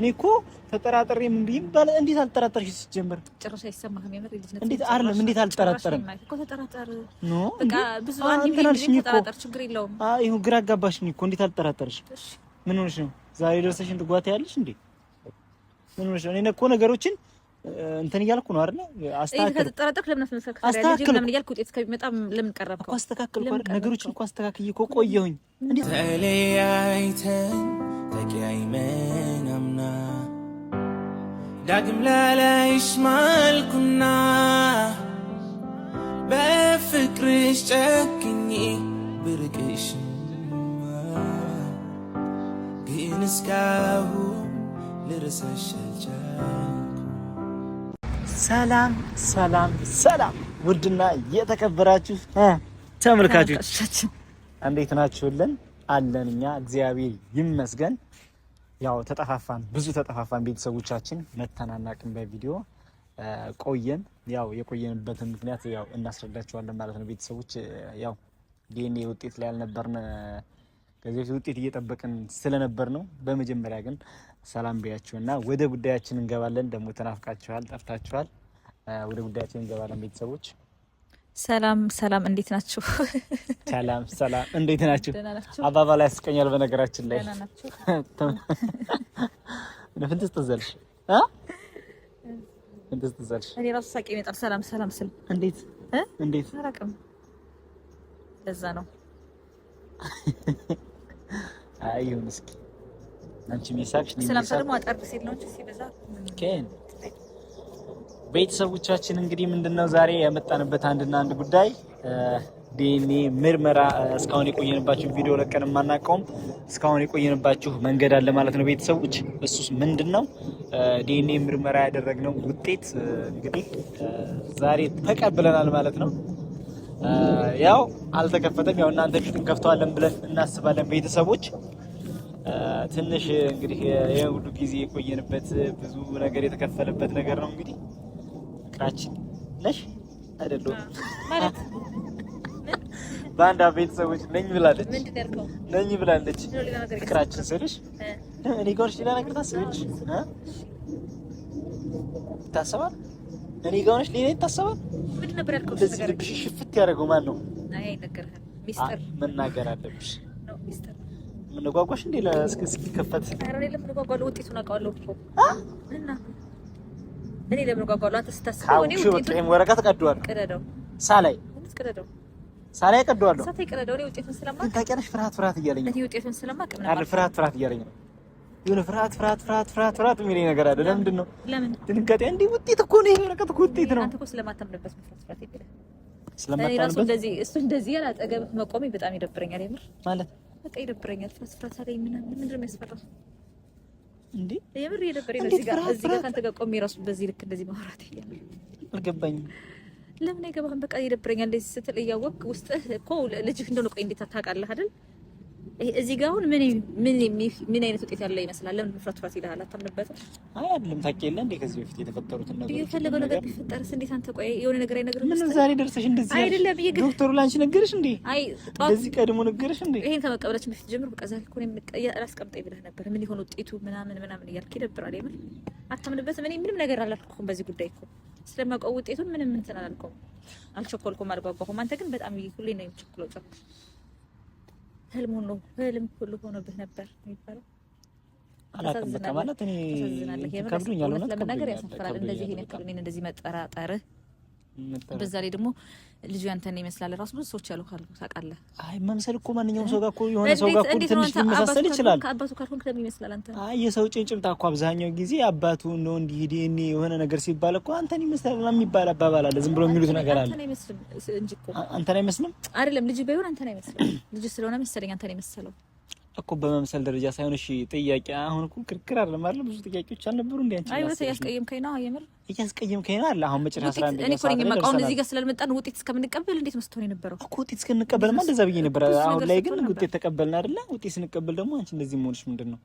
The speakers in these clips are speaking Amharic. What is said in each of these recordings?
እኔ እኮ ተጠራጠሬ ምን ብዬ ባለ እንዴት አልጠራጠርሽ? ሲጀምር ጭራሽ አይሰማህም። የምር ልጅነት እንዴት አይደለም፣ እንዴት አልጠራጠርም እኮ ተጠራጠር። No በቃ ብዙ አንድ ጊዜ ተጠራጠር፣ ችግር የለውም። አይ ይሁን፣ ግራ አጋባሽኝ እኮ እንዴት አልጠራጠርሽ? ምን ሆነሽ ነው ዛሬ ደርሰሽ እንትጓት ያለሽ እንዴ? ምን ሆነሽ ነው? እኔ እኮ ነገሮችን እንትን እያልኩ ነው አይደል? አስተካክል። ከተጠራጠርክ ለምን አስመሰልክ? ልጅ ለምን እያልክ ውጤት እስከሚመጣ ለምን ቀረብከው? እኮ አስተካከልኩ አይደል? ነገሮችን እኮ አስተካክዬ እኮ ቆየሁኝ። እንዴት ተለያይተን ተቀያይመን አምና ዳግም ላላይሽ ማልኩና በፍቅርሽ ጨክኜ ብርቅሽማ ግን እስካሁን ልረሳሽ አልቻልኩም። ሰላም ሰላም ሰላም! ውድና የተከበራችሁ ተመልካቾች እንዴት ናችሁልን? አለን እኛ እግዚአብሔር ይመስገን። ያው ተጠፋፋን፣ ብዙ ተጠፋፋን። ቤተሰቦቻችን መተናናቅን በቪዲዮ ቆየን። ያው የቆየንበትን ምክንያት ያው እናስረዳችኋለን ማለት ነው። ቤተሰቦች ያው ዲኤንኤ ውጤት ላይ ያልነበርን ከዚህ በፊት ውጤት እየጠበቅን ስለነበር ነው። በመጀመሪያ ግን ሰላም ብያችሁና ወደ ጉዳያችን እንገባለን። ደግሞ ተናፍቃችኋል፣ ጠፍታችኋል። ወደ ጉዳያችን እንገባለን ቤተሰቦች። ሰላም ሰላም፣ እንዴት ናችሁ? ሰላም ሰላም፣ እንዴት ናችሁ? አባባላ ያስቀኛል። በነገራችን ላይ ፍንትስ ትዘልሽ ፍንትስ ትዘልሽ። እኔ ራሱ ሳቄ ይመጣል። ሰላም ሰላም ስል እንዴት እንዴት አላውቅም። ለዛ ነው። አይ ይሁን እስኪ አንቺ ሚሳቅሽ ነው። ሰላም ደግሞ አጠር ሲል ነው እንጂ ሲበዛ ቤተሰቦቻችን እንግዲህ ምንድነው ዛሬ የመጣንበት አንድና አንድ ጉዳይ ዲኤንኤ ምርመራ እስካሁን የቆየንባችሁ ቪዲዮ ለቀን የማናውቀውም እስካሁን የቆየንባችሁ መንገድ አለ ማለት ነው ቤተሰቦች። እሱስ ምንድነው? ዲኤንኤ ምርመራ ያደረግነው ውጤት እንግዲህ ዛሬ ተቀብለናል ማለት ነው። ያው አልተከፈተም። ያው እናንተ ፊት እንከፍተዋለን ብለን እናስባለን ቤተሰቦች። ትንሽ እንግዲህ የሁሉ ጊዜ የቆየንበት ብዙ ነገር የተከፈለበት ነገር ነው እንግዲህ ፍቅራችን ነሽ አይደለም ማለት በአንድ ቤተሰቦች ነኝ ብላለች፣ ነኝ ብላለች። ፍቅራችን ስልሽ እኔ ጋር ሌላ ነገር ታስቢያለሽ? ይታሰባል። እኔ ጋር ሆነሽ ሌላ ይታሰባል። እንደዚህ ልብሽ ሽፍት ያደረገው ማን ነው? መናገር አለብሽ። ምን ጓጓሽ እንዴ? እስኪከፈት ውጤቱን አውቀዋለሁ እኮ እና እኔ ለምን ጓጓለሁ? አንተ ስታስበው እኔ ውጤቱን ይሄን ወረቀት ቀደዋለሁ። ቅደደው፣ ሳላይ ቅደደው፣ ሳላይ ቀደዋለሁ። ሳታይ ቅደደው። እኔ ውጤቱን ስለማውቅ ታውቂያለሽ፣ ፍርሃት ፍርሃት እያለኝ ነው። እኔ ውጤቱን ስለማውቅ ምንም አይደል። ፍርሃት ፍርሃት እያለኝ ነው። የሆነ ፍርሃት ፍርሃት ፍርሃት ፍርሃት ፍርሃት የሚለኝ ነገር አለ። ለምንድን ነው? ለምን ድንጋጤ? እንዲህ ውጤት እኮ ነው። ይሄ ወረቀት እኮ ውጤት ነው። አንተ እኮ ስለማታምንበት ነው ፍርሃት ፍርሃት ይላል። ስለማታምንበት እንደዚህ እሱ እንደዚህ ያለ አጠገብህ መቆሜ በጣም ይደብረኛል። የምር ማለት በቃ ይደብረኛል። ፍርሃት ፍርሃት አለኝ ምናምን። ምንድን ነው የሚያስፈራው? እንዴ የምር የደበረኝ ነው። እዚህ ጋር ካንተ ጋር ቆሜ እራሱ በዚህ ልክ እንደዚህ ማውራት አልገባኝም። ለምን አይገባህም? በቃ ይደብረኛል እንደዚህ ስትል እያወቅህ ውስጥህ እኮ ልጅህ እንደሆነ ቆይ እንዴት ታውቃለህ አይደል? እዚህ ጋር አሁን ምን ምን ምን አይነት ውጤት ያለ ይመስላል? ለምን ፍርሃት ፍርሃት ይልሃል? አታምንበትም? አይ አይደለም፣ ታውቂ የለ እንዴ ከዚህ በፊት የተፈጠሩትን ነገሮች የፈለገው ነገር ቢፈጠርስ እንዴት አንተ ቆይ የሆነ ነገር አይነግርህም? ምን ዛሬ ደርሰሽ እንደዚህ አይደለም? ዶክተሩ ላንቺ ነገርሽ እንዴ? አይ እንደዚህ ቀድሞ ነገርሽ እንዴ? ይሄን ከመቀበላችን በፊት ጀምሮ በቃ ዛሬ እኮ ነው አላስቀምጠኝ ብለህ ነበር። ምን ይሆን ውጤቱ ምናምን ምናምን እያልክ ይደብራል። የምር አታምንበትም? እኔ ምንም ነገር አላልኩም በዚህ ጉዳይ እኮ ስለማውቀው ውጤቱን ምንም እንትን አላልኩም፣ አልቸኮልኩም፣ አልጓጓሁም። አንተ ግን በጣም ሁሌ ነው የምቸኩለው ጭራሽ ህልም ሆኖ ህልም ሁሉ ሆኖብህ ነበር የሚባለው። አላውቅም። በቃ ማለት እኔ ከብዶኛል፣ እውነት ለመናገር ያሳፍራል። እንደዚህ ይሄን ያክል እኔን እንደዚህ መጠራጠርህ፣ በዛ ላይ ደግሞ ልጁ ያንተን ይመስላል። ራሱ ብዙ ሰዎች ያሉ ካሉ ታውቃለህ። አይ መምሰል እኮ ማንኛውም ሰው ጋር እኮ የሆነ ሰው ጋር እኮ ትንሽ ሊመሳሰል ይችላል። ከአባቱ ካልሆንክ ለምን ይመስላል አንተ? አይ የሰው ጭምጭምታ እኮ አብዛኛው ጊዜ አባቱ ነው እንዲህ ዲኤንኤ የሆነ ነገር ሲባል እኮ አንተን ይመስላል ምናምን የሚባል አባባል አለ። ዝም ብሎ የሚሉት ነገር አለ። አንተን አይመስልም እንጂ እኮ አንተን አይመስልም አይደለም። ልጅ ባይሆን አንተን አይመስልም። ልጅ ስለሆነ መሰለኝ አንተን የመሰለው እኮ በመምሰል ደረጃ ሳይሆን፣ እሺ ጥያቄ አሁን እኮ ክርክር አይደለም አይደል? ብዙ ጥያቄዎች አልነበሩ እንዴ? አንቺ አይ ወተ ያስቀየምከኝ ነው የምር እያስቀየምከኝ ነው አለ። አሁን መጨረሻ 11 እኔ እኮ ነኝ የማውቀው። አሁን እዚህ ጋር ስላልመጣን ውጤት እስከምንቀበል እንዴት መስቶን የነበረው እኮ ውጤት እስከምንቀበልማ እንደዛ ብዬ ነበር። አሁን ላይ ግን ውጤት ተቀበልን አይደለ? ውጤት ስንቀበል ደግሞ አንቺ እንደዚህ መሆንሽ ምንድን ነው?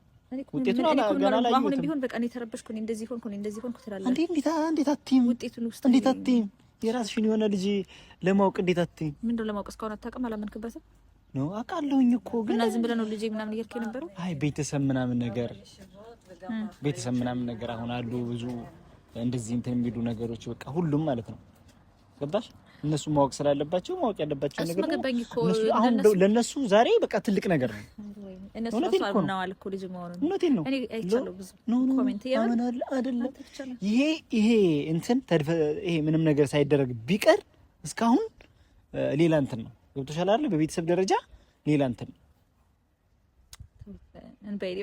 ውጤቱን ገና አላየሁትም። አሁንም ቢሆን በቃ እኔ ተረበሽኩ፣ እኔ እንደዚህ ሆንኩ፣ እኔ እንደዚህ ሆንኩ ትላለህ። እንዴ እንዴት አትይም? ውጤቱን ውስጥ እንዴት አትይም? የራስሽን የሆነ ልጅ ለማወቅ እንዴት አትይም? ምንድን ነው ለማወቅ እስካሁን አታውቅም? አላመንክበትም? ነው አውቃለሁኝ እኮ ግን እና ዝም ብለህ ነው ልጄ ምናምን እያልክ የነበረው? አይ ቤተሰብ ምናምን ነገር ቤተሰብ ምናምን ነገር አሁን አሉ ብዙ እንደዚህ እንትን የሚሉ ነገሮች በቃ ሁሉም ማለት ነው። ገባሽ? እነሱ ማወቅ ስላለባቸው ማወቅ ያለባቸው ነገር አሁን ለነሱ ዛሬ በቃ ትልቅ ነገር ነው። እውነቴን ነው። ይሄ ይሄ እንትን ይሄ ምንም ነገር ሳይደረግ ቢቀር እስካሁን ሌላ እንትን ነው። ገብቶሻል አይደል? በቤተሰብ ደረጃ ሌላ እንትን ነው። እንበይ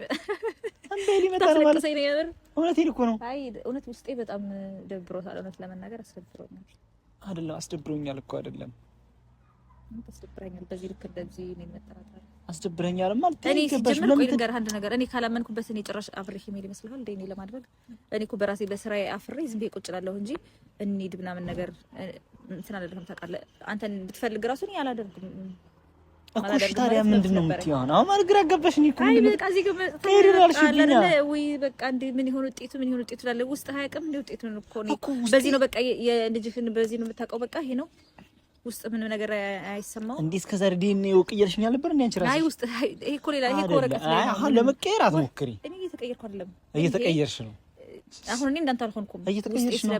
ሊመጣ ነው ማለት እውነቴን እኮ ነው። አይ እውነት ውስጤ በጣም ደብሮታል። እውነት ለመናገር አስደብሮኛል። አይደለም አስደብሮኛል እኮ አይደለም አስደብረኛል። በዚህ ልክ እንደዚህ እኔን መጠራጠር አስደብረኛል ማለት እኔ ሲጀምር ቆይ ልንገርህ አንድ ነገር። እኔ ካላመንኩበት እኔ ጭራሽ አብሬህ የሚሄድ ይመስልሃል እንደ እኔ ለማድረግ እኔ እኮ በራሴ በስራዬ አፍሬ ዝም ብዬ ቁጭ እላለሁ እንጂ እንሂድ ምናምን ነገር እንትን አላደርግም። ታውቃለህ አንተን ብትፈልግ እራሱ እኔ አላደርግም እኮ። እሺ ታዲያ ምንድን ነው የምትይው? አሁን አሁን ማለት ግራ ገባሽ። እኔ እኮ አይ በቃ እዚህ ጋር ወይ በቃ እንደ ምን ይሆን ውጤቱ ምን ይሆን ውጤቱ እላለሁ። ውስጥ አያውቅም እንደ ውጤቱን እኮ እኔ በዚህ ነው በቃ የልጅህን በዚህ ነው የምታውቀው። በቃ ይሄ ነው ውስጥ ምንም ነገር አይሰማውም። እንዴ እስከ ዛሬ ዲኤንኤ ወቅ እያልሽኝ አልነበር እንዴ አንቺ ራስሽ? አይ ውስጥ ይሄ እኮ ሌላ ይሄ እኮ ወረቀት ላይ አሁን ለመቀየር አትሞክሪ። እኔ እየተቀየርኩ አይደለም፣ እየተቀየርሽ ነው። አሁን እኔ እንዳንተ አልሆንኩም። እየተቀየርሽ ነው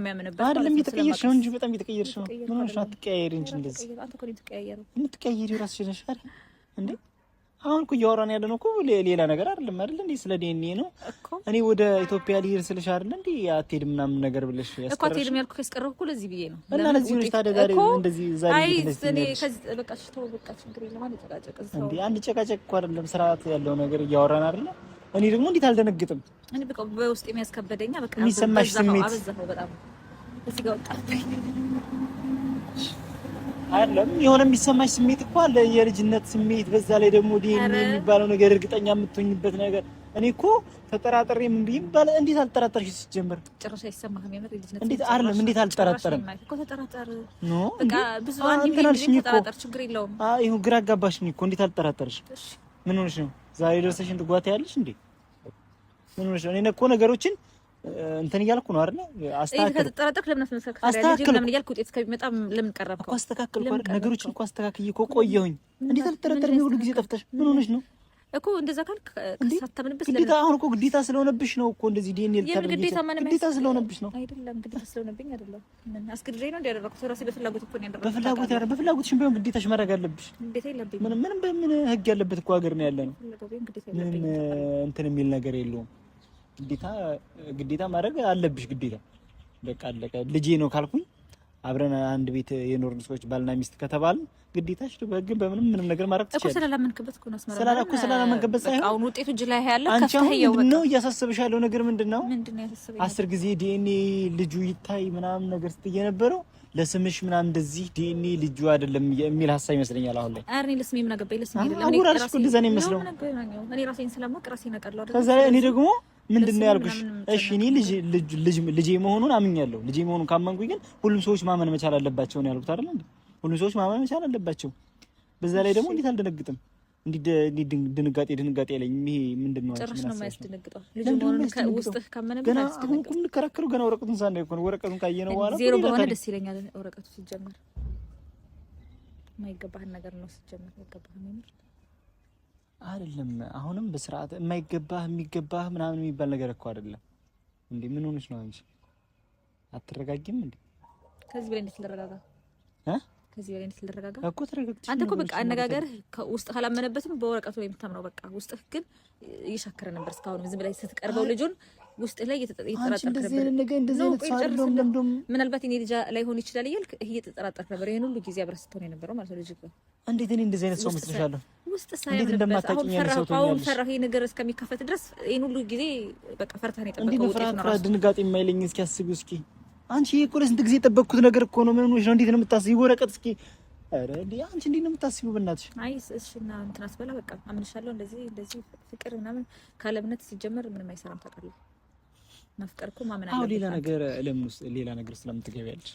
አይደለም? እየተቀየርሽ ነው እንጂ በጣም እየተቀየርሽ ነው። ምን ሆነሽ ነው? አትቀያየሪ እንጂ እንደዚህ። አንተ እኮ ነው የምትቀያየረው። የምትቀያየሪው ራስሽ ነሽ አይደል እንዴ? አሁን እኮ እያወራን ያለ ነው እኮ ሌላ ነገር አይደለም አይደል እንዴ? ስለ ዲኤንኤ ነው እኔ ወደ ኢትዮጵያ ልሄድ ስልሽ አይደል እንዴ አትሄድም ምናምን ነገር ብለሽ ያስቀረሽ እኮ አትሄድም ያልኩህ ያስቀረሁ እኮ ለዚህ ብዬ ነው። እና ለዚህ ነው ታዲያ ዛሬ እንደዚህ ዛሬ አይ እኔ ከዚህ በቃ እሺ ተው በቃ ችግር የለም። አንጨቃጨቅ እንዴ አንጨቃጨቅ እኮ አይደለም ስርዓት ያለው ነገር እያወራን አይደለ? እኔ ደግሞ እንዴት አልደነግጥም? እኔ በቃ በውስጥ የሚያስከበደኛ በቃ የሚሰማሽ ስሜት አበዛኸው በጣም እዚህ ጋር ወጣብኝ አይደለም የሆነ የሚሰማሽ ስሜት እኮ አለ፣ የልጅነት ስሜት። በዛ ላይ ደግሞ ዲኤንኤ የሚባለው ነገር እርግጠኛ የምትሆኝበት ነገር። እኔ እኮ ተጠራጥሬ ምን ብዬ ባለ እንዴት አልጠራጠርሽ? ሲጀምር ጭራሽ አይሰማህም። የምር የልጅነት እንዴት አይደለም፣ እንዴት አልጠራጠርም እኮ ተጠራጠር። No በቃ ብዙ አንድ ምን ተጠራጠር፣ ችግር የለውም። አይ ይሁን፣ ግራ አጋባሽኝ እኮ እንዴት አልጠራጠርሽ? ምን ሆነሽ ነው ዛሬ ደርሰሽ እንትጓት ያለሽ እንዴ? ምን ሆነሽ ነው? እኔ እኮ ነገሮችን እንትን እያልኩ ነው አይደል? አስተካክል። ከተጠራጠርክ ለምን አስመሰልክ? አስተካክል ለምን እያልክ ውጤት እስከሚመጣ ለምን ቀረብከው? እኮ አስተካክልኩ አይደል? ነገሮችን እኮ አስተካክዬ እኮ ቆየሁኝ። እንዴት አልጠረጠርም? የሁሉ ጊዜ ጠፍተሽ ምን ሆነሽ ነው? እኮ እንደዛ ካልክ ሳታምንበት ግዴታ አሁን እኮ ግዴታ ስለሆነብሽ ነው እኮ እንደዚህ ዲኤንኤ ልታደርጊ ግዴታ ስለሆነብሽ ነው። አይደለም ግዴታ ስለሆነብኝ አይደለም። ምን አስገድደኝ ነው እንዲያደረኩት? ራሴ በፍላጎት እኮ ነው ያደረኩት። በፍላጎት ያረ በፍላጎትሽም ቢሆን ግዴታሽ ማድረግ አለብሽ። ግዴታ የለብኝም። ምንም ምንም በምን ህግ ያለበት እኮ ሀገር ነው ያለ ነው። ምንም እንትን የሚል ነገር የለውም። ግዴታ ግዴታ ማድረግ አለብሽ። ግዴታ በቃ አለቀ። ልጄ ነው ካልኩኝ አብረን አንድ ቤት የኖርን ሰዎች ባልና ሚስት ከተባልን ግዴታሽ በህግ በምንም ምንም ነገር ማድረግ ትችላለሽ እኮ። ስላላመንክበት እኮ ነው ስላላኩ ስላላመንክበት ሳይሆን አሁን ውጤቱ እጅ ላይ ያለ አንቺ አሁን ምንድነው እያሳሰብሽ ያለው ነገር ምንድነው? ምንድነው ያሳሰበኝ? 10 ጊዜ ዲኤንኤ ልጁ ይታይ ምናምን ነገር ስትይ የነበረው ለስምሽ ምናምን እንደዚህ ዲኤንኤ ልጁ አይደለም የሚል ሀሳብ ይመስለኛል አሁን ላይ። ኧረ እኔ ለስሜ ምን አገባኝ? ለስሜ አይደለም እኔ ራሴ እኮ እንደዛ ነው የሚመስለው። እኔ ራሴን ስለማውቅ ራሴን አውቃለሁ አይደል? ከዛ ላይ እኔ ደግሞ ምንድን ነው ያልኩሽ? እሺ እኔ ልጅ ልጅ ልጄ መሆኑን አምኛለሁ። ልጄ መሆኑን ካመንኩኝ ግን ሁሉም ሰዎች ማመን መቻል አለባቸው ነው ያልኩት አይደል እንዴ? ሁሉም ሰዎች ማመን መቻል አለባቸው። በዛ ላይ ደግሞ እንዴት አልደነግጥም? እንዲህ ድንጋጤ ድንጋጤ ያለኝ ይሄ ምንድን ነው? ጭራሽ ነው የማያስደነግጠው። ልጅ መሆኑን ከውስጥህ ካመነበት ገና አሁን እኮ የምንከራከረው ገና ወረቀቱን ሳናይ እኮ ነው። ወረቀቱን ካየነው በኋላ ዜሮ በሆነ ደስ ይለኛል። ወረቀቱ ሲጀመር የማይገባህን ነገር ነው ሲጀመር አይገባህም የምር አይደለም። አሁንም በስርዓት የማይገባህ የሚገባህ ምናምን የሚባል ነገር እኮ አይደለም እንዴ። ምን ሆነሽ ነው አንቺ? አትረጋጊም እንዴ? ከዚህ በላይ እንዴት ልረጋጋ እ ከዚህ በላይ እንዴት ልረጋጋ እኮ ተረጋግተሽ አንተ እኮ በቃ አነጋገርህ ውስጥ ካላመነበትም በወረቀቱ ላይ የምታምነው በቃ ውስጥህ ግን እየሻከረ ነበር እስካሁን ዝም ብለህ ስትቀርበው ልጁን ውስጥ ላይ እየተጠራጠርክ ነበር። ምናልባት እኔ ልጅ ላይሆን ይችላል እያልክ እየተጠራጠርክ ነበር። ይሄን ሁሉ ጊዜ አብረህ ስትሆን የነበረው ማለት ነው። ልጅ እንዴት እኔ እንደዚህ አይነት ሰው መስልሻለሁ? ውስጥ ሳያምንበት አሁን ፈራሁ። ይሄ ነገር እስከሚከፈት ድረስ ይሄን ሁሉ ጊዜ በቃ ፈርተህ ነው የጠበቀው። ውጤቱን ራሱ ድንጋጤ የማይለኝ እስኪ አስቢው እስኪ አንቺ ይሄ እኮ ለስንት ጊዜ የጠበቅኩት ነገር እኮ ነው። ምን ሆነሽ ነው? እንዴት ነው የምታስቢው? ወረቀት እስኪ ኧረ እንዴ አንቺ እንዴት ነው የምታስቢው? በእናትሽ አይ እሺ፣ እና እንትን አስበላ በቃ አምንሻለሁ። እንደዚህ እንደዚህ ፍቅር ምናምን ካለ እምነት ሲጀመር ምንም አይሰራም ታውቃለህ። ማፍቀር እኮ ማመን አለበት። አዎ ሌላ ነገር ለምን ውስጥ ሌላ ነገር ስለምን ትገቢያለሽ?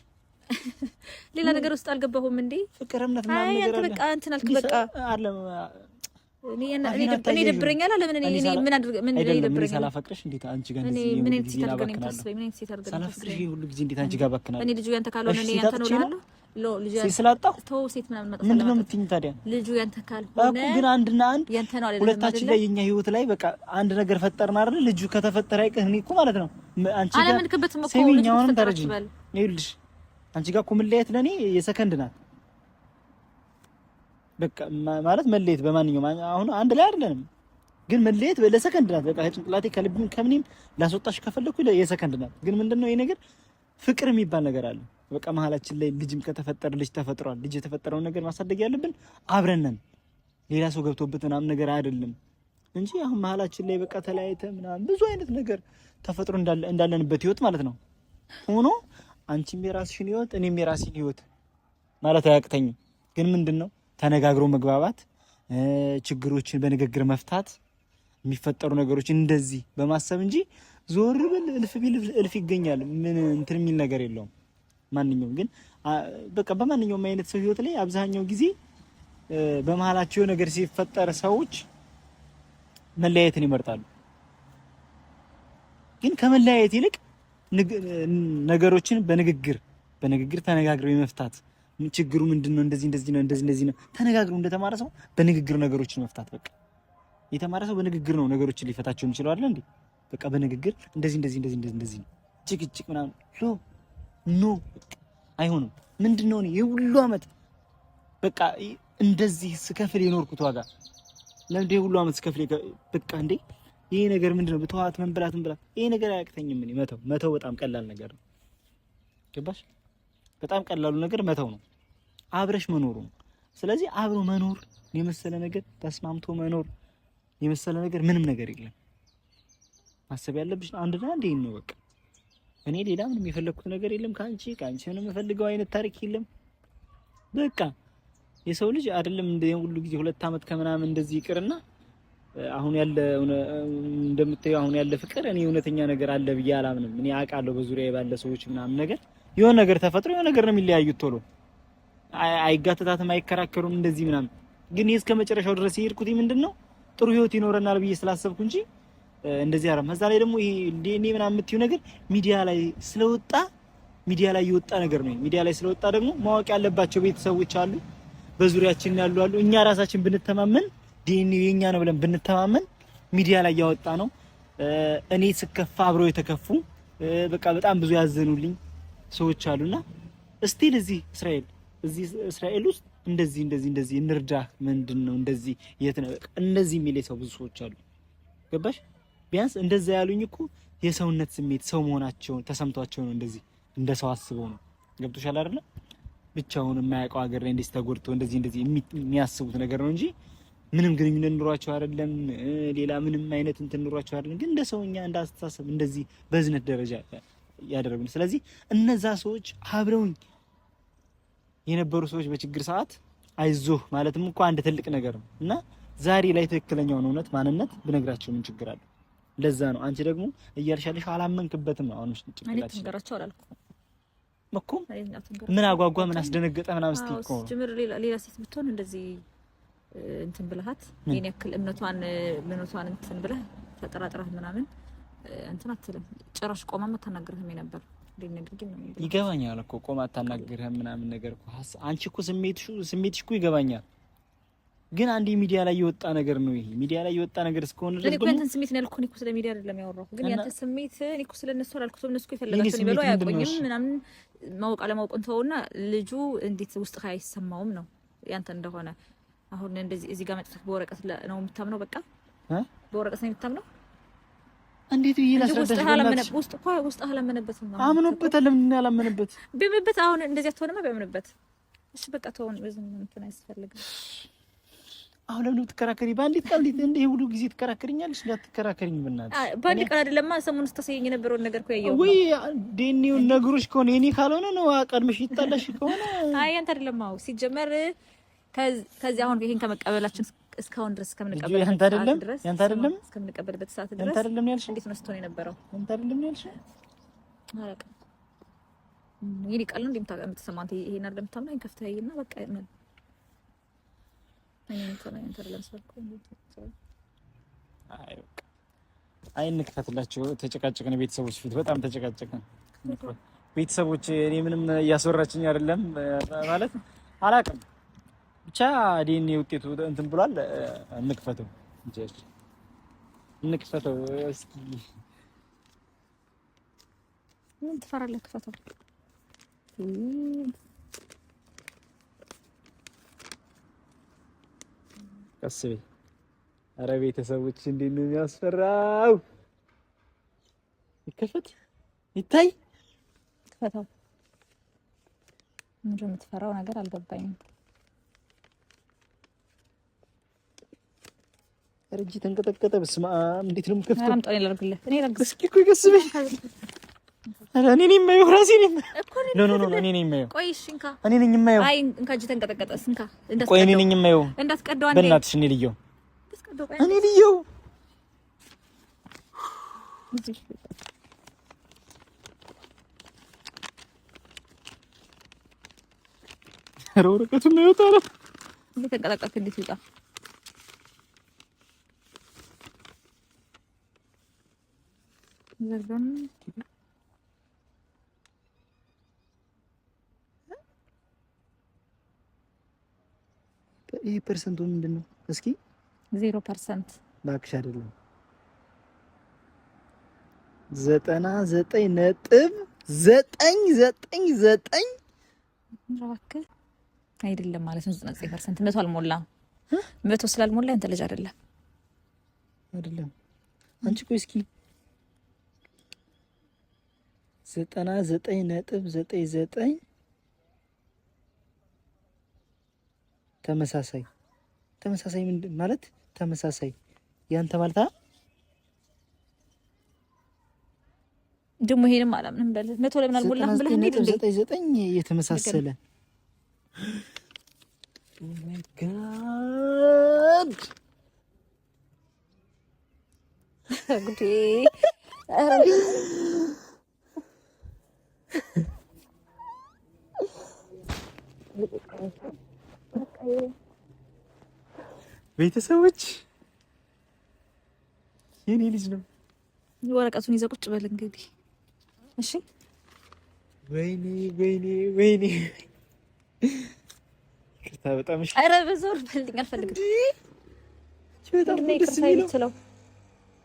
ሌላ ነገር ውስጥ አልገባሁም እንዴ ፍቅር እምነት ምናምን ነገር አይ አንተ በቃ እንትን አልክ በቃ አይደለም እኔ ደብረኛል። ለምን እኔ ምን አድርግ ምን ይደብረኛል? ሳላፈቅርሽ እንዴት አንቺ ጋር እንደዚህ ምን አይነት ሴት አድርገህ ነው የምታስበኝ? ምን አይነት ሴት አድርገህ ሳላፈቅርሽ ሁሉ ጊዜ እንዴት አንቺ ጋር ባክናለሁ? እኔ ልጁ ያንተ ካልሆነ እኔ ያንተ ነው እልሃለሁ። ሴት ስላጣሁ ተው፣ ሴት ምናምን መጣ ምንድን ነው የምትይኝ ታዲያ? ልጁ ያንተ ካልሆነ እኮ ግን አንድና አንድ ያንተ ነው አይደለም? ሁለታችን ላይ የኛ ህይወት ላይ በቃ አንድ ነገር ፈጠርን አይደል? ልጁ ከተፈጠረ አይቀር እኔ እኮ ማለት ነው አንቺ ጋር አላመንክበትም እኮ ልጁ ከተፈጠረ ይኸውልሽ፣ አንቺ ጋር እኮ መለያየት ለኔ የሰከንድ ናት። በቃ ማለት መለየት በማንኛውም አሁን አንድ ላይ አይደለንም፣ ግን መለየት ለሰከንድ ናት። በቃ ከጭንቅላቴ ከልብም ከምንም ላስወጣሽ ከፈለኩ የሰከንድ ናት። ግን ምንድነው ይሄ ነገር ፍቅር የሚባል ነገር አለ። በቃ መሀላችን ላይ ልጅም ከተፈጠረ ልጅ ተፈጥሯል። ልጅ የተፈጠረውን ነገር ማሳደግ ያለብን አብረን ነን። ሌላ ሰው ገብቶበት ምናምን ነገር አይደለም እንጂ አሁን መሀላችን ላይ በቃ ተለያይተ ምናምን ብዙ አይነት ነገር ተፈጥሮ እንዳለንበት ህይወት ማለት ነው ሆኖ አንቺም የራስሽን ህይወት እኔም የራሴን ህይወት ማለት አያቅተኝም። ግን ምንድን ነው ተነጋግሮ መግባባት፣ ችግሮችን በንግግር መፍታት፣ የሚፈጠሩ ነገሮች እንደዚህ በማሰብ እንጂ ዞር ብል እልፍ ቢል እልፍ ይገኛል። ምን እንትን የሚል ነገር የለውም። ማንኛውም ግን በቃ በማንኛውም አይነት ሰው ህይወት ላይ አብዛኛው ጊዜ በመሀላቸው ነገር ሲፈጠር ሰዎች መለያየትን ይመርጣሉ። ግን ከመለያየት ይልቅ ነገሮችን በንግግር በንግግር ተነጋግረው የመፍታት ችግሩ ምንድነው? እንደዚህ እንደዚህ ነው፣ እንደዚህ እንደዚህ ነው። ተነጋግሮ እንደተማረ ሰው በንግግር ነገሮችን መፍታት በቃ የተማረ ሰው በንግግር ነው ነገሮችን ሊፈታቸው የሚችለው አይደል እንዴ? በቃ በንግግር እንደዚህ እንደዚህ እንደዚህ እንደዚህ እንደዚህ ነው። ጭቅጭቅ ምናምን no no አይሆንም። ምንድነው እኔ የሁሉ አመት በቃ እንደዚህ ስከፍል የኖርኩት ዋጋ ለምንድን የሁሉ አመት ስከፍል በቃ እንዴ ይሄ ነገር ምንድነው? ብተዋት መንብላት መንብላት ይሄ ነገር አያቅተኝም። እኔ መተው መተው በጣም ቀላል ነገር ነው። ገባሽ? በጣም ቀላሉ ነገር መተው ነው፣ አብረሽ መኖሩ ነው። ስለዚህ አብሮ መኖር የመሰለ ነገር ተስማምቶ መኖር የመሰለ ነገር ምንም ነገር የለም። ማሰብ ያለብሽ አንድና አንድ ይሄን ነው በቃ። እኔ ሌላ ምንም የፈለግኩት ነገር የለም ከአንቺ ከአንቺ ምንም የምፈልገው አይነት ታሪክ የለም። በቃ የሰው ልጅ አይደለም እንደ ሁሉ ጊዜ 2 አመት ከምናምን እንደዚህ ይቅርና አሁን ያለ እንደምታየው አሁን ያለ ፍቅር እኔ እውነተኛ ነገር አለ ብዬ አላምንም። እኔ አውቃለሁ በዙሪያ ባለ ሰዎች ምናምን ነገር የሆነ ነገር ተፈጥሮ የሆነ ነገር ነው የሚለያዩት። ቶሎ አይጋተታትም፣ አይከራከሩም እንደዚህ ምናምን። ግን እስከ መጨረሻው ድረስ የሄድኩት ምንድን ነው ጥሩ ህይወት ይኖረናል ብዬ ስላሰብኩ እንጂ እንደዚህ አረም። ከዛ ላይ ደግሞ ይሄ ዲኤንኤ ምናምን የምትይው ነገር ሚዲያ ላይ ስለወጣ ሚዲያ ላይ የወጣ ነገር ነው። ሚዲያ ላይ ስለወጣ ደግሞ ማወቅ ያለባቸው ቤተሰቦች አሉ፣ በዙሪያችን ያሉ አሉ። እኛ ራሳችን ብንተማመን ዲኤንኤ የኛ ነው ብለን ብንተማመን ሚዲያ ላይ ያወጣ ነው። እኔ ስከፋ አብረው የተከፉ በቃ በጣም ብዙ ያዘኑልኝ ሰዎች አሉና still እዚህ እስራኤል እዚህ እስራኤል ውስጥ እንደዚህ እንደዚህ እንደዚህ እንርዳ ምንድን ነው እንደዚህ የት ነው በቃ እንደዚህ የሚል ሰው ብዙ ሰዎች አሉ። ገባሽ? ቢያንስ እንደዛ ያሉኝ እኮ የሰውነት ስሜት ሰው መሆናቸውን ተሰምቷቸው ነው። እንደዚህ እንደ ሰው አስበው ነው። ገብቶሻል አይደለ? ብቻውን የማያውቀው ሀገር ላይ እንደዚህ ተጎድቶ እንደዚህ እንደዚህ የሚያስቡት ነገር ነው እንጂ ምንም ግንኙነት ኑሯቸው አይደለም። ሌላ ምንም አይነት እንትን ኑሯቸው አይደለም። ግን እንደ ሰውኛ እንደ አስተሳሰብ እንደዚህ በዝነት ደረጃ ያደረጉን። ስለዚህ እነዛ ሰዎች አብረውኝ የነበሩ ሰዎች በችግር ሰዓት አይዞህ ማለትም እኮ አንድ ትልቅ ነገር ነው እና ዛሬ ላይ ትክክለኛውን እውነት ማንነት ብነግራቸው ምን ችግር አለው? ለዛ ነው አንቺ ደግሞ እያልሽ አላመንክበትም ነው። አሁን ጭንቅላትሽ ነገራቸው አላልኩም እኮ ምን አጓጓ ምን አስደነገጠ ምናምን ስትይ እኮ ጅምር ሌላ ሴት ብትሆን እንደዚህ እንትን ብለሃት የኔ ያክል እምነቷን እምነቷን እንትን ብለህ ተጠራጥረህ ምናምን እንትን አትልም። ጭራሽ ቆማ አታናግርህም የነበር ይገባኛል እኮ ቆማ አታናግርህም ምናምን ነገር እኮ አንቺ እኮ ስሜትሽ እኮ ይገባኛል። ግን አንድ ሚዲያ ላይ የወጣ ነገር ነው ይሄ። ሚዲያ ላይ የወጣ ነገር እስከሆነ ድረስ እኔ እኮ ያንተን ስሜት ነው ያልኩህ። እኔ እኮ ስለ ሚዲያ አይደለም ያወራሁት። ግን ያንተ ስሜት እኔ እኮ ስለ እነሱ አላልኩትም። እነሱ እኮ የፈለጋቸውን ይበሉ አያውቁኝም ምናምን ማወቅ አለማወቁን ተውና፣ ልጁ እንዴት ውስጥ አይሰማውም ነው ያንተ እንደሆነ። አሁን እንደዚህ እዚህ ጋር መጥተህ በወረቀት ነው የምታምነው? በቃ በወረቀት ነው የምታምነው? እንዴት ብዬ ላስረዳሽ? ውስጥ እኮ ውስጥ አላመነበትም። አምኖበታል። ለምን ያላመነበት? ቢያምንበት አሁን እንደዚህ አትሆንማ። ቢያምንበት እሺ በቃ ተውን፣ ብዙም እንትን አያስፈልግም። አሁን ለምን ትከራከሪ? በአንዲት ቃል እንደ ሁሉ ጊዜ ትከራከሪኛለሽ? እንዳትከራከሪኝ በእናትሽ። በአንድ ቃል አይደለማ፣ ሰሞኑን ስታሳየኝ የነበረውን ነገር እኮ ያየሁት ወይ ዴኒውን ነግሮሽ ከሆነ የኔ ካልሆነ ነው ቀድመሽ ይጣላሽ ከሆነ አይ አንተ አይደለም። አዎ ሲጀመር ከዚህ አሁን ይሄን ከመቀበላችን እስካሁን ድረስ እስከምንቀበልበት ያንተ አይደለም ያንተ አይደለም እስከምንቀበልበት ሰዓት ድረስ ያንተ አይደለም ያልሽ እንዴት ነው ስትሆን የነበረው? ያንተ አይደለም ያልሽ አላውቅም። የኔ ቃል ነው እንደምታሰማ አንተ ይሄን አይደለም የምታምነው። ይሄን ከፍተህ ይና በቃ ምን አይ እንክፈትላቸው። ተጨቃጨቅን፣ ቤተሰቦች ፊት በጣም ተጨቃጨቅን። ቤተሰቦች እኔ ምንም እያስወራችኝ አይደለም ማለት አላውቅም። ብቻ ዲኤንኤ ውጤቱ እንትን ብሏል። እንክፈተው እንክፈተው እስኪ። ምን ትፈራለህ? ክፈተው። ቀስ በይ። ኧረ ቤተሰቦች እንዴት ነው የሚያስፈራው! ይከፈት ይታይ። ክፈተው። ምንድን ነው የምትፈራው ነገር አልገባኝም። ኧረ እጄ ተንቀጠቀጠ። በስመ አብ እንዴት ነው የምከፍተው? አምጣው፣ እኔ ላድርግልህ። እኔ ላድርግልህ። እስኪ ቆይ ቀስ በይ። ኧረ እኔ ነኝ የማየው፣ ራሴ ነኝ። No no no፣ እኔ ነኝ የማየው። ቆይ እሺ፣ እንካ። እኔ ነኝ የማየው። አይ እንካ፣ እጅ ተንቀጠቀጠ። እንካ፣ ቆይ እኔ ነኝ የማየው። እንዳትቀደው አንዴ፣ በእናትሽ እኔ ልየው፣ እኔ ልየው። ኧረ ወረቀቱን ነው የወጣው። እንዴት ተንቀጠቀጥክ? እንዴት ይውጣ? ይህ percent ኡ ምንድን ነው? እስኪ 0%። እባክሽ አይደለም፣ 99.999 እባክህ አይደለም ማለት ነው። 99% 100 አልሞላም። 100 ስላልሞላ ያንተ ልጅ አይደለም። አይደለም። አንቺ ቆይ እስኪ 99.99 ተመሳሳይ ተመሳሳይ ምንድን ማለት ተመሳሳይ ያንተ ማለት ደግሞ ይሄንም አላምንም በል። 100 ለምን አልሞላም ብለህ እንዴ? 99 የተመሳሰለ። Oh my God! ጉዴ! ቤተሰቦች የኔ ልጅ ነው። ወረቀቱን ይዘህ ቁጭ በል እንግዲህ። እሺ። ወይኔ ወይኔ ወይኔ! ይቅርታ በጣም እሺ። ኧረ በዞር በልኝ፣ አልፈልግም። በጣም ደስ የሚለው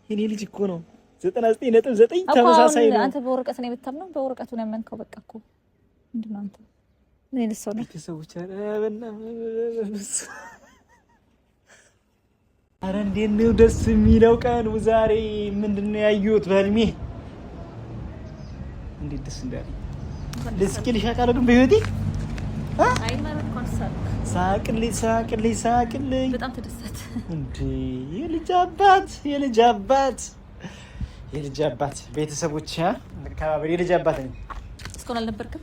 የኔ ልጅ እኮ ነው። 99.9 ተመሳሳይ ነው። አንተ በወረቀት ነው የምታምነው፣ በወረቀቱ ነው ያመንከው። በቃ እኮ ምንድን ነው አንተ ምን አይነት ሰው ነህ? ቤተሰቦች ኧረ እንዴት ነው ደስ የሚለው ቀኑ ዛሬ። ምንድን ነው ያየሁት በህልሜ? እንዴት ደስ እንዳለኝ ልስቅልሽ አውቃለሁ፣ ግን በህይወቴ ሳቅልኝ ሳቅልኝ ሳቅልኝ። በጣም ተደሰተ እንዴ! የልጅ አባት የልጅ አባት የልጅ አባት። ቤተሰቦች አካባቢ የልጅ አባት ነኝ። እስካሁን አልነበርክም?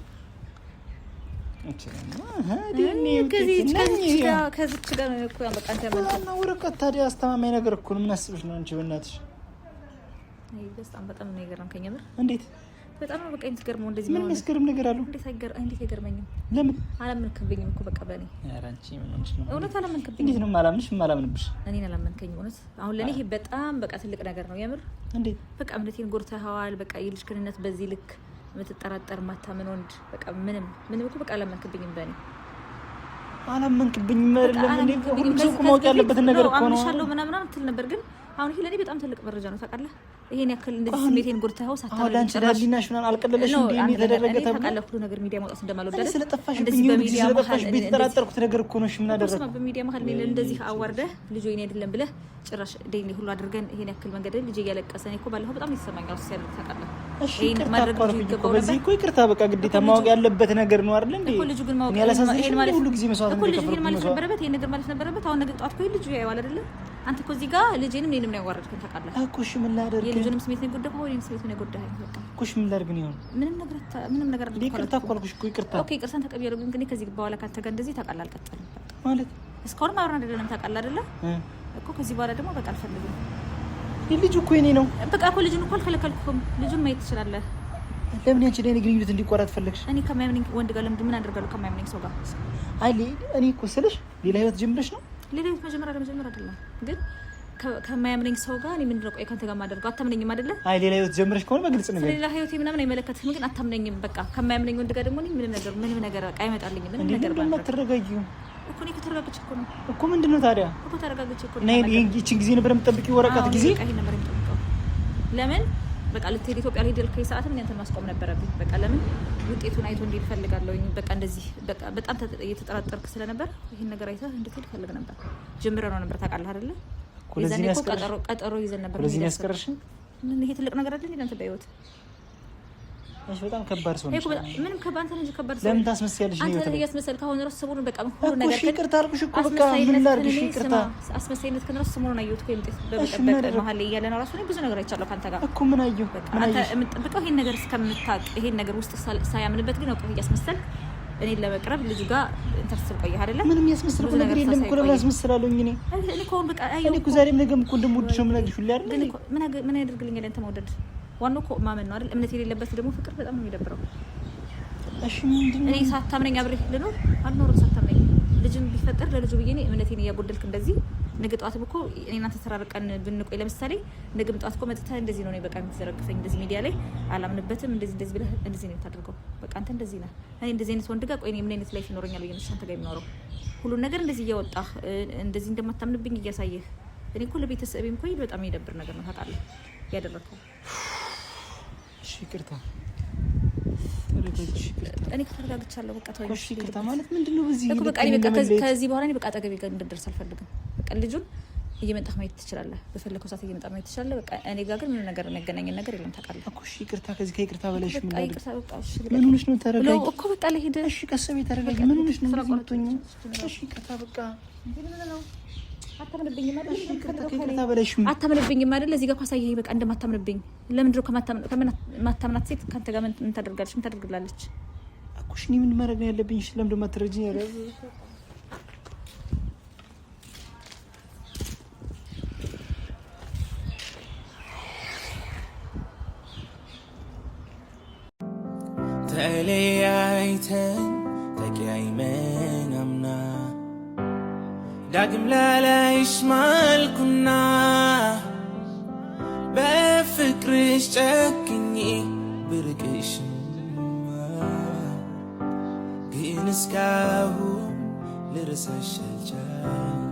ከዚች ጋር ነው እኮ በቃ አንተ ያመልከው ወረቀት። ታዲያ አስተማማኝ ነገር እኮ ነው። ምን አስበሽ ነው አንቺ? በእናትሽ በጣም በጣም ነው የገረምከኝ። የምር እንዴት በጣም ነው በቃ የምትገርመው። እንደዚህ ምን የሚያስገርም ነገር አለው? እንዴት አይገርመኝም? ለምን አላመንክብኝም እኮ በቃ በእኔ። ኧረ አንቺ ምን ሆነሽ ነው? እውነት አላመንክብኝም። እንዴት ነው የማላምንሽ? የማላምንብሽ እኔን አላመንከኝም። እውነት አሁን ለእኔ ይሄ በጣም በቃ ትልቅ ነገር ነው የምር። እንዴት በቃ እምነቴን ጎድተኸዋል። በቃ የልጅ ክንነት በዚህ ልክ የምትጠራጠር ማታምን ወንድ በቃ ምንም ምንም እኮ በቃ አላመንክብኝም በእኔ። አላመንክብኝም አይደለም እንዴ? ሁሉም ሰው እኮ ማወቅ ያለበትን ነገር እኮ ነው። አምንሻለሁ ምናምን ትል ነበር፣ ግን አሁን ይሄ ለእኔ በጣም ትልቅ መረጃ ነው ታውቃለህ። ይሄን ያክል እንደዚህ ስሜቴን ጎድተኸው ሳታምን ለአንቺ ለህሊናሽ ምናምን አልቀለለሽም እንዴ? እንዴ ተደረገ ተብሎ ታውቃለህ፣ ሁሉ ነገር ሚዲያ ማውጣት እንደማልወድ አይደል? ስለጠፋሽብኝ ስለጠፋሽብኝ የተጠራጠርኩት ነገር እኮ ነው። እሺ ምን አደረግኩ? በሚዲያ መሀል እኔን እንደዚህ አዋርደህ ልጅ ወይኔ አይደለም ብለህ ጭራሽ ዴኒ ሁሉ አድርገን ይሄን ያክል መንገድ ልጅ እያለቀሰ እኔ እኮ ባለፈው በጣም ይሰማኛል እሱ ሲያደርግ ታውቃለህ። እሺ ይቅርታ እኮ አልኩኝ እኮ በዚህ እኮ ይቅርታ፣ በቃ ግዴታ ማወቅ ያለበት ነገር ነው አይደል እንዴ? እኮ ልጁ ግን ማወቅ እኔ አላሳዝንሽም ማለት ሁሉ ጊዜ መስዋዕት እኮ ልጁ ይሄን ማለት ነበረበት፣ ይሄን ነገር ማለት ነበረበት። አሁን ነገ ጠዋት እኮ ልጁ ያየዋል አይደለ? አንተ እኮ እዚህ ጋር ልጄንም እኔንም ነው ያዋረድከን ታውቃለህ እኮ። እሺ ምን ላደርግ? የልጁንም ስሜት ነው የጎዳኸው፣ እኔንም ስሜት ነው የጎዳኸኝ። በቃ እኮ እሺ ምን ላደርግ ነው? ምንም ነገር ምንም ነገር እንዴ ይቅርታ እኮ አልኩሽ እኮ ይቅርታ። Okay ይቅርታን ተቀብያለሁ፣ ግን ከዚህ በኋላ ካንተ ጋር እንደዚህ ታውቃለህ አልቀጥልም ማለት እስካሁንም አብረን አይደለንም ታውቃለህ አይደለ? እኮ ከዚህ በኋላ ደግሞ በቃ አልፈልግም። ልጁ እኮ የኔ ነው። በቃ እኮ ልጁን እኮ አልከለከልኩም። ልጁን ማየት ትችላለህ። ለምን ያንቺ ለኔ ግንኙነት እንዲቋረጥ ፈለግሽ? እኔ ከማያምነኝ ወንድ ጋር ለምንድን ምን አደርጋለሁ? ከማያምነኝ ሰው ጋር አይ እኔ እኮ ስልሽ ሌላ ህይወት ጀምረሽ ነው። ሌላ ህይወት መጀመር አለመጀመር አይደለም፣ ግን ከማያምነኝ ሰው ጋር እኔ ምንድን ነው ቆይ ከአንተ ጋር የማደርገው? አታምነኝም አይደለ? አይ ሌላ ህይወት ጀምረሽ ከሆነ በግልጽ ነገር ሌላ ህይወቴ ምናምን አይመለከትህም፣ ግን አታምነኝም። በቃ ከማያምነኝ ወንድ ጋር ደግሞ እኔ ምንም ነገር በቃ አይመጣልኝም። ምንም ነገር ማለት አትረጋጊም እኮ እኔ ከተረጋግቼ እኮ ነው እኮ። ምንድን ነው ታዲያ እኮ ተረጋግቼ እኮ ነው። ይህችን ጊዜ ነበር የምጠብቂው? ወረቀት ጊዜ በቃ ይሄን ነበር የምጠብቀው። ለምን በቃ ልትሄድ ኢትዮጵያ ልሄድ ያልከኝ ሰዓትም እኔ አንተን ማስቆም ነበረብኝ። በቃ ለምን ውጤቱን አይቶ እንዲሄድ እፈልጋለሁኝ። በቃ እንደዚህ በቃ በጣም እየተጠራጠርክ ስለነበር ይሄን ነገር አይተህ እንድትሄድ እፈልግ ነበር። ጀምረህ ነው ነበር ታውቃለህ አይደለ? የዛኔ እኮ ቀጠሮ ይዘን ነበር። ለዚህ ነው ያስቀረሽኝ። ምን ይሄ ትልቅ ነገር አይደል? አንተ በህይወት እሺ፣ በጣም ከባድ ሰው ነሽ። ምንም ከባድ አንተ ነህ ከባድ ሰው። ለምን ታስመስያለሽ? አንተ ነህ እያስመሰልክ አሁን እራሱ ሰሞኑን በቃ ሁሉ ነገር እሺ፣ ይቅርታ አልኩሽ እኮ በቃ ምን ላድርግሽ? ይቅርታ አስመሳይነት ከእራሱ ሰሞኑን አየሁት እኮ የምጤት በመጠበቅ መሀል ላይ እያለን እራሱ እኔ ብዙ ነገር አይቻለሁ ከአንተ ጋር እኮ። ምን አየሁ? አንተ የምትጠብቀው ይሄን ነገር እስከምታውቅ ይሄን ነገር ውስጥ ሳያምንበት ግን አውቀህ እያስመሰልክ እኔን ለመቅረብ ልጁ ጋር እንትን ስትል ቆየህ አይደለ? ምንም ያስመስልኩ ነገር የለም እኮ። ለምን አስመስላለሁኝ እኔ? እኔ እኮ በቃ እኔ እኮ ዛሬም ነገም እኮ እንደምወድሽ ነው የምነግርሽ ሁሌ አይደል? ግን ምን ያደርግልኛል አንተ መውደድ? ዋናው እኮ ማመን ነው አይደል? እምነት የሌለበት ደግሞ ፍቅር በጣም ነው የሚደብረው። እሺ ምንድን ነው እኔ ሳታምነኝ አብሬህ ልኖር አልኖርም። ሳታምነኝ ልጅም ቢፈጠር ለልጁ ብዬ እኔ እምነቴን እያጎደልክ እንደዚህ ነገ ጠዋትም እኮ እኔ እናንተ ተራርቀን ብንቆይ ለምሳሌ ነገም ጠዋት እኮ መጥተህ እንደዚህ ነው እኔ በቃ የምትዘረግፈኝ እንደዚህ ሚዲያ ላይ አላምንበትም እንደዚህ እንደዚህ ብለህ እንደዚህ ነው የምታደርገው። በቃ አንተ እንደዚህ ነህ። እኔ እንደዚህ አይነት ወንድ ጋር ቆይ እኔ ምን አይነት life ይኖረኛል ብዬ ነው አንተ ጋር የሚኖረው? ሁሉን ነገር እንደዚህ እያወጣህ እንደዚህ እንደማታምንብኝ እያሳየህ እኔ እኮ ለቤተሰቤም እኮ በጣም የሚደብር ነገር ነው ታውቃለህ ያደረግከው። እሺ ይቅርታ እኔ ከተረጋግቻለሁ። በቃ ተወኝ። እሺ ይቅርታ ማለት ምንድን ነው? በዚህ እኮ በቃ እኔ በቃ ከዚህ በኋላ እኔ በቃ አጠገቤ ጋር እንድትደርስ አልፈልግም። በቃ ልጁን እየመጣህ ማየት ትችላለህ፣ በፈለከው ሰዓት እየመጣህ ማየት ትችላለህ። በቃ እኔ ጋር ግን ምንም ነገር የሚያገናኘን ነገር የለም ታውቃለህ እኮ። እሺ ይቅርታ፣ ከዚህ ከይቅርታ በላይ እሺ ምን በቃ ይቅርታ፣ በቃ እሺ ምን ሆነሽ ነው? ተረጋጊ እኮ በቃ ልሂድ። እሺ ቀስ በይ ተረጋጊ። ምን ሆነሽ ነው እንደዚህ የምትሆኚው? እሺ ይቅርታ በቃ አታምንብኝም አይደል? ከይቅርታ በላይ እሺ አታምንብኝም አይደል? እዚህ ጋር እኮ አሳየኸኝ በቃ እንደማታምንብኝ። ለምንድን ነው ከማታምናት ሴት ከአንተ ጋር ምን ታደርጋለች? ምን ታደርግላለች? እኮ እሺ እኔ ምን ማድረግ ነው ያለብኝ? እሺ ለምንድን ነው የማትረጂኝ? ኧረ ተለያይተን ተቀያይመን አምና ዳግም ላላይሽ ማልኩና በፍቅርሽ ጨክኜ ብርቅሽማ ግን እስካሁን ልረሳሽ አልቻልኩም።